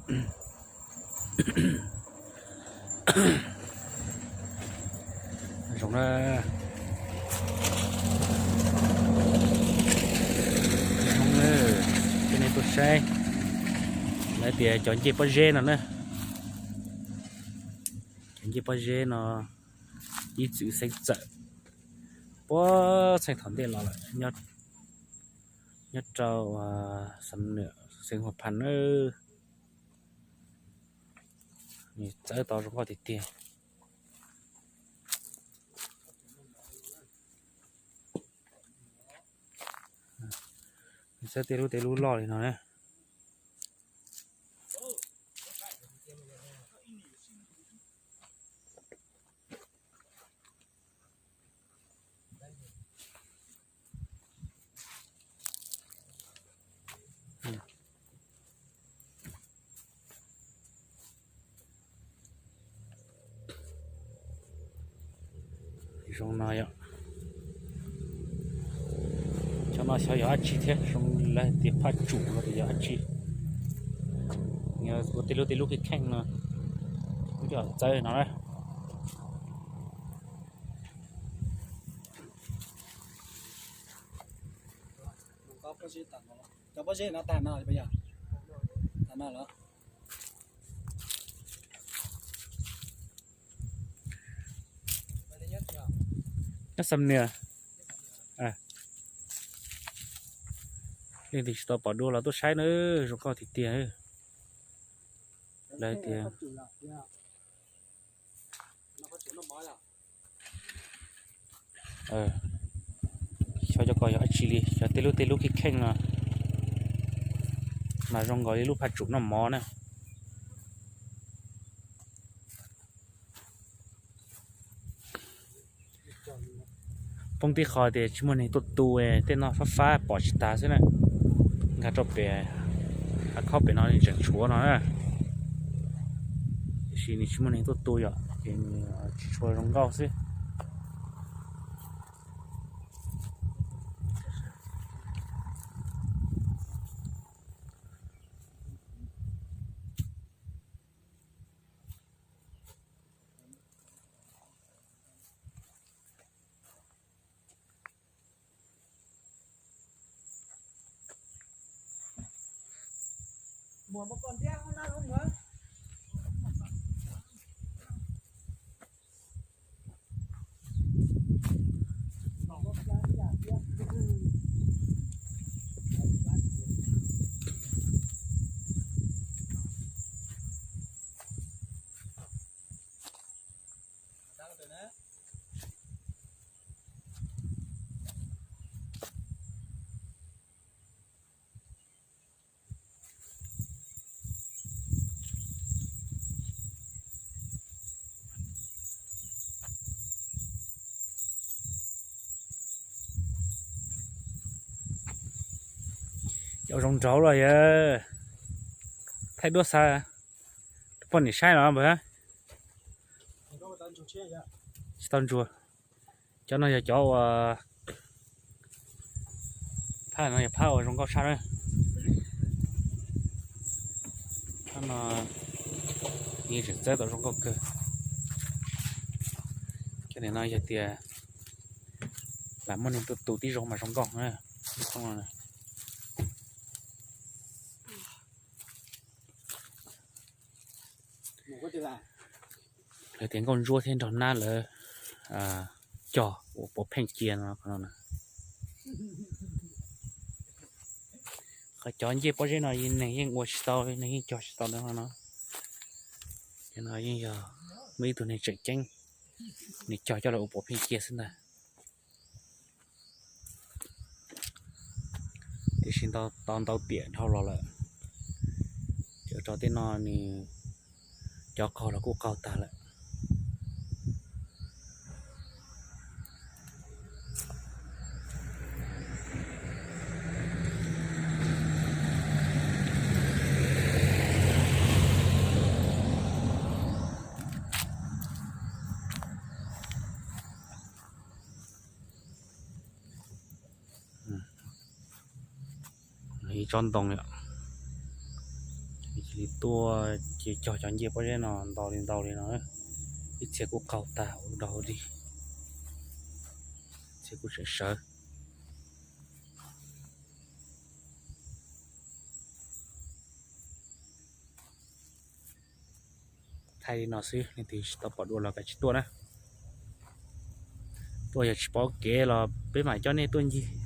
Zoo na, zoo na, coj nej tuaj saib, lawv tias cov ncej pob zeb no na, cov ncej pob zeb no ib txwm xeeb txawm puag txheej thaum ntej los lawm, nyob rau Xam Nwm xeev Huas Phas na. Nws txawb tau zoo nkauj tiag tiag. Nws txawb tej lub tej lub loj li no na. Zoo no yom. Cov no xyov yog dab tsi thiab, zoo lawv tias phaj tsum los yog dab tsi. Ua tej lub tej lub kheej kheej no, lub coj txawb no na. Cov pob zeb no tag no, tag no los? Nyob Xam Nwm. Leej twg tsis tau pom dua los tuaj saib na, zoo nkauj tiag tiag. Lawv tias xyov cov ko yog dab tsi li, xyov tej lub tej lub kheej kheej no, mas zoo nkaus li lub phaj tsum noj mov na. Poob tib qho tias tsis muaj neeg tuaj tu, tej no fab fab pom tsis tas xwb na. Nkag rau pem hav khob pem no nws tseem tshuav no na, tiam sis nws tsis muaj neeg tuaj tu yom, ces nws tsis tshua zoo nkauj xwb. Cov zoo nraug los yog thaij duab xa rau poj niam saib no npawg. Tsis tau ntsuag. Cov no yog cov uas phab no yog phab uas zoo nkauj tshaj na. Phab no yeej tseem txawb tau zoo nkauj kawg. Cov nim no yog tias lam muaj neeg tuaj tu tib zoo mas zoo nkauj na. Lawv tias nkauj ntsuab thiab nrog nab lawv cog ua puav pheej cia no. Qhov cov ncej pob zeb no neeg yeej ua tsis tau, neeg yeej cog tsis tau ntawd no. Cov no yeej yog muaj ib tug neeg tseem ceeb, nws cog coj los ua puav pheej cia xwb ntag. Tiam sis tau ntau tiam dhau los lawm, cov rau tej no nws cov qaug los kuj qaug tag lawm. Ib tsob ntoo yom. Tuaj ces cog cov ncej pob zeb no ntau li ntau li no, ib txhia kuj qaug tag ua dog ua dig, txhia kuj sawv sawv. Thaij li no xwb, leej twg tsis tau pom dua los kav tsij tuaj na. Tuaj yog tsis paub kev los peb mam coj nej tuaj ncig.